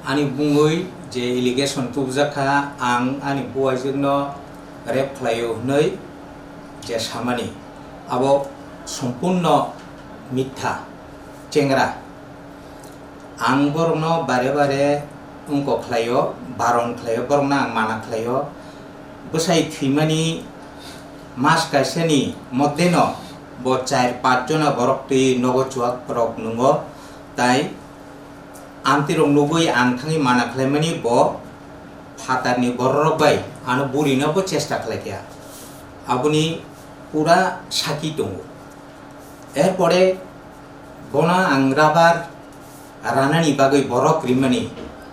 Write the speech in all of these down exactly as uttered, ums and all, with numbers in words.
Ani bungwi je allegation tubujak kha, ang ani buaijwkno rape khlaio hwnwi je samani, abo sompurno mitha, chengra. Ang borokno bare bare wngkok khlaio, baron khlaio, borokno ang mana khlaio. Bwsai thwimani mas kaisani moddeno bo char panch jona borok twi nogo chuak rok nungo, tai amtwi rok nugwi ang thangwi mana khlaimani bo phatarni bororok bai ano burino bo chesta khlaikha. Aboni pura saki tongo. Erpore bono ang rubber ranani bagwi borok rimani,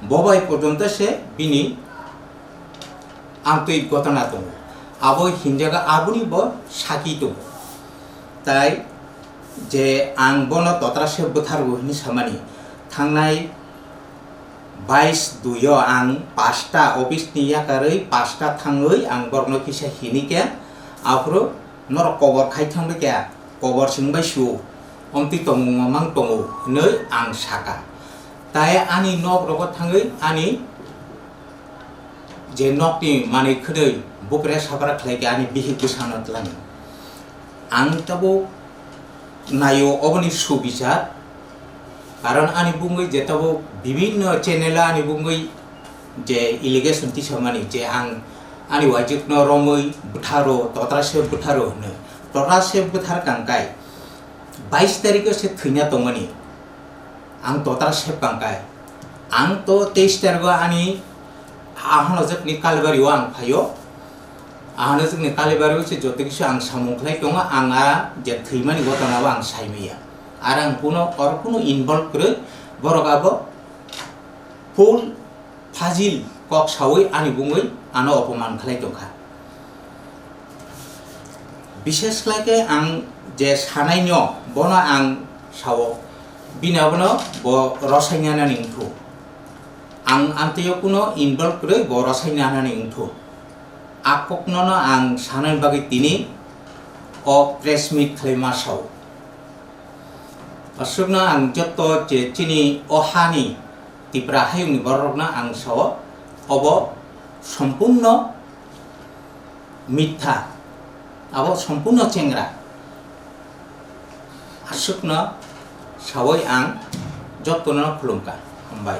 bo bai porjonto se bini amtwi gotona tongo. Abo hinjaga aboni bo saki tongo. Tai je ang bono totra se bwthargo hwnwi samani, thangnai bais dui o ang pasta office ni yakarwi pasta thangwi ang borokno kisa hinikhe, aphuru norok kobor khai thangbai khe, kobor swngbai su, omtwi tongmung mamang tongo hwnwi ang saka. Tai ani nok rogo thangwi ani je nokni manwi khwnwi bupre sabra khlai khe ani bihik bwsano twlangwi. Ang tabuk naio oboni subichar, karon ani bungwi je tabuk bibinno channel o ani bungwi je allegation tisamani je ang ani wajikno romwi bwtharo, totra se bwtharo hwnwi. Totra se bwthar kangkai bais tarikh o se thwina tongmani. Ang totra se kangkai. Ang to teis tarikh o ani ahanojwkni Kalibari o ang phaio. Ahanojwkni Kalibari o se joto kisu ang samung khlai tongo, ang a je thwimani gotona o ang saimaya. Ar ang kuno, or kuno involve kwrwi, borok abo full fajil kok sawi ani bungwi ano opoman khlai tongkha. Bishes khlai khe ang je sanai no bono ang sao, bini abono bo rosai nanani wngthu. Ang amtwi o kuno involve kwrwi bo rosai nanani wngthu. A kokno no ang sanani bagwi tini o press meet khlai ma sao. Aswkno ang joto je chini o hani Tipra hayungni bororokno ang sao, obo sompurno mitha, abo sompurno chengra. Aswkno sawi ang jotono khulumkha. Hambai.